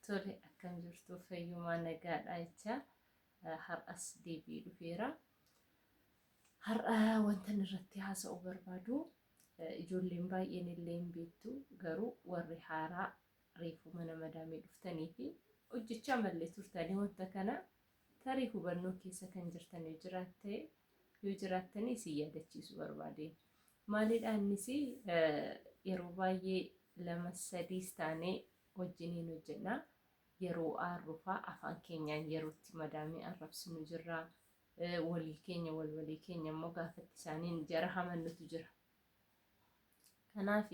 Tole, akkam jirtu? Fayyumaa, nagaadha jecha har'as deebi'ee dhufeera. Har'a wantan irratti haasa'uu barbaadu, ijoolleen baay'een illee hin beektu, garuu warri haaraa reefu mana madaamii dhuftanii fi hojjechaa mallee turtanii wanta kana tarii hubannoo keessa kan jirtan yoo jiraatte yoo jiraattanii isin yaadachiisuu barbaade. Maalidha innis? Yeroo baay'ee lama sadiis taanee wajjiniin hojjenna. Yeroo aarrufaa afaan keenyaan yerootti madaamii arrabsinu jirra. Walii keenya wal walii keenya immoo gaafatti isaaniin jara hamannutu jira. Kanaaf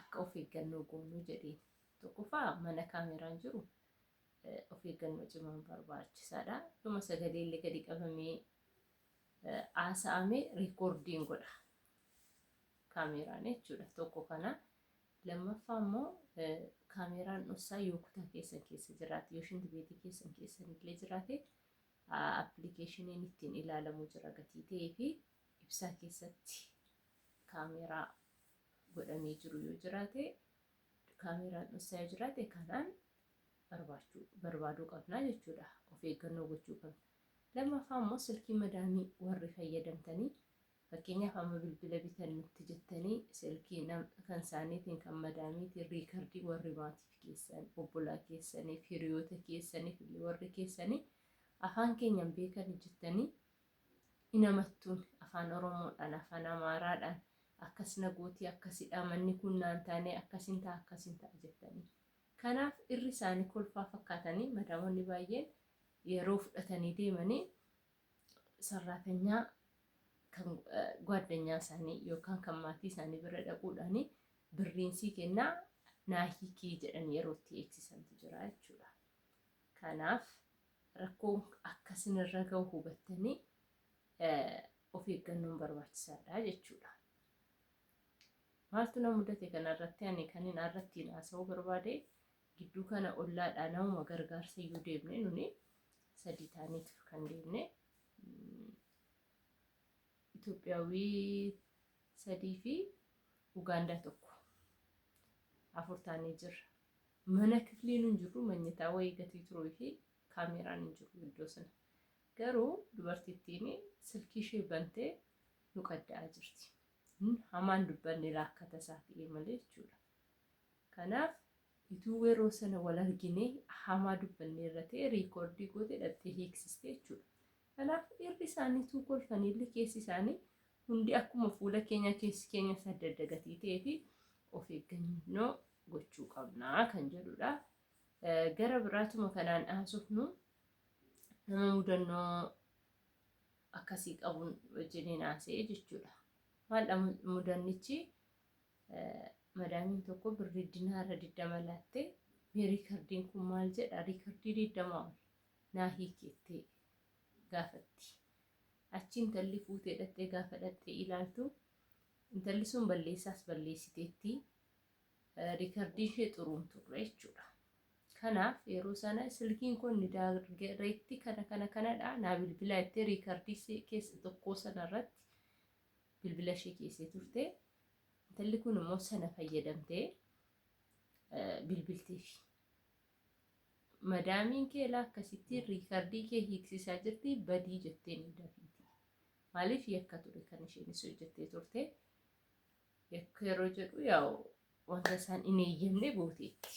akka of eeggannoo goonuu jedheen. Tokkoffaa, mana kaameraan jiru of eeggannoo cimaan barbaachisaadha. Dhuma sagalee illee gadi qabamee haasa'amee reekoordiin godha kaameraan jechuudha. Tokko kana. Lammaffaa immoo, kaameraan dhossaa yoo kutaa keessan keessa jiraate, yoo shinti beetii keessan keessan illee jiraate, appilikeeshiniin ittiin ilaalamu jira gatii ta'ee fi ibsaa keessatti kaameraa godhamee jiru yoo jiraate, kaameraan dhossaa yoo jiraate, kanaan barbaaduu qabna jechuudha. Of eeggannoo gochuu qabna. Lammaffaa immoo, silkii madaamii warri fayyadamtanii, fakkeenyaaf amma bilbila bitannutti jettanii silkii kan isaaniitiin, kan madaamiitiin riikardii warri maatiif keessan, obbolaa keessaniif, hiriyoota keessaniif illee warri keessanii afaan keenyan beekan jettanii hin amattuun afaan Oromoodhaan, afaan Amaaraadhaan akkas na gootii, akkasidha, manni kun naan taane, akkasin ta'a, akkasin ta'a jettanii. Kanaaf irri isaanii kolfaa fakkaatanii madaamonni baay'een yeroo fudhatanii deemanii sarraatanyaa kan gwaaddanyaa isaanii yookaan kan maatii isaanii bira dhaquudhaan birriin sii kennaa, naa hiikii jedhan yeroo itti eegsisantu jira jechuudha. Kanaaf rakkoon akkasinirra gahu hubattanii of eeggannoon barbaachisaadha jechuudha. Maaltu na mudate kanarratti? Ani kan hin irratti haasa'uu barbaade, gidduu kana ollaadhaa namuma gargaarsa iyyuu deemne, nuni sadii taaniitu kan deemne, Itoophiyaawii sadii fi Ugaandaa tokko, afur taanee jirra. Mana kifliin hin jirru, manyataa wayii gatii turuu fi kaameraan hin jiru iddoo sana. Garuu dubartittiin silkii ishee bantee nu qadda'aa jirti. Hamaan dubbanne laakkata isaa ta'e malee jechuudha. Kanaaf ituu yeroo sana wal arginee hamaa dubbanne irra ta'e, riikoordii goote dhattee hiiksiste jechuudha. Kanaaf irri isaanii kolfaniillee keessi isaanii hundi akkuma fuula keenya keessi keenya adda adda gatii ta'ee fi of eeggannoo gochuu qabnaa kan jedhudha. Gara biraatuma kanaan haasofnu, nama mudannoo akkasii qabuun wajjiniin haasa'e jechuudha. Maal mudannichi? Madaamiin tokko birrii dinaara 20 laattee, mee riikardiin kun maal jedha, riikardii 20 ol naa hiikettee gaafatti. Achi intalli fuutee dhattee gaafa dhattee ilaaltu, intalli sun balleessaas balleessiteetti, riikardiin ishee xuruun turre jechuudha. Kanaaf yeroo sana silkiin kun ni daareetti kana kana kanadha, naa bilbilaa jettee riikardii keessa tokkoo sana irratti bilbila ishee keessee turte. Intalli kun immoo sana fayyadamtee bilbilteefi. Madaamiin kee laa akkasittiin riikardii kee hiiksisaa jirti, badii jettee ni dafiiti. Maaliif yakka ture kan isheenis hojjettee turte? Yakka yeroo jedhu, yaa'u wanta isaan hin eeyyamne gooteetti.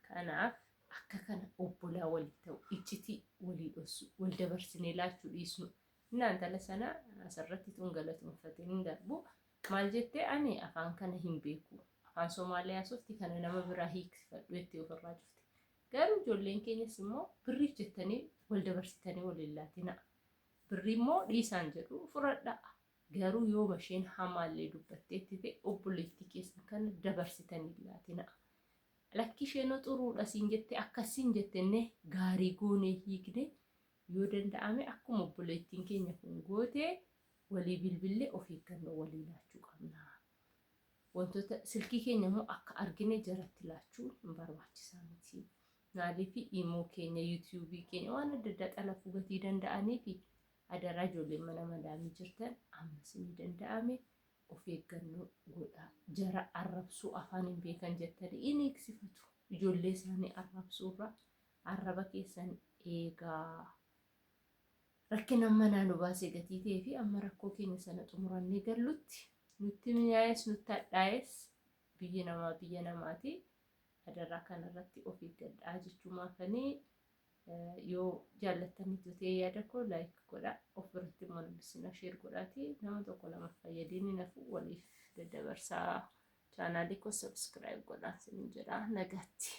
Kanaaf akka kana obbolaa walii ta'u, iccitii walii dhossu, wal dabarsinee laachuu dhiisnu. Innaa intala sana asirratti tun galatoonfatee hin darbu. Maal jettee? Ani afaan kana hin beeku. Afaan Somaaliyaa softi kana nama biraa hiiksifadhu jettee ofirraa cufte. Garuu ijoolleen keenyas immoo birriif jettanii wal dabarsitanii wal hin laatina. Birrii immoo dhiisaan jedhu, fudhadhaa. Garuu yoo isheen hamaallee dubbatteetti ta'e, obboleettii keessan kana dabarsitanii hin laatina. Lakki, isheen xuruudha siin jette, akkasiin jettenne gaarii goonee hiikne, yoo danda'ame akkuma obboleettiin keenya kun goote walii bilbillee of eeggannoo walii laachuu qabna. Wantoota silkii keenya immoo akka argine jaratti laachuun hin barbaachisaa miti. Maaliif imoo keenya, yuutiyuubii keenya, waan adda addaa xalafuu gatii danda'anii fi adaraa ijoolleen mana madaamii jirtan ammas ni danda'ame. Of eeggannoo godhaa. Jara arrabsuu afaan hin beekan jettanii in eegsifatu. Ijoollee isaanii arrabsuurra arraba keessan eegaa. Rakkina manaa nu baasee gatii ta'ee fi amma rakkoo keenya sana xumurannee gallutti nutti mi'aayes nutti hadhaa'es biyyi namaa biyya namaati. Adaraa kanarratti of eeggadhaa jechumaafanii. Yoo jaallattaniitu ta'e yaada koo like godhaa, of biratti immoo dubbisina share godhaati nama tokko lama fayyadeen hin hafu, waliif daddabarsaa, chaanaalii koo subscribe godhaa isiniin jedha. Nagaatti.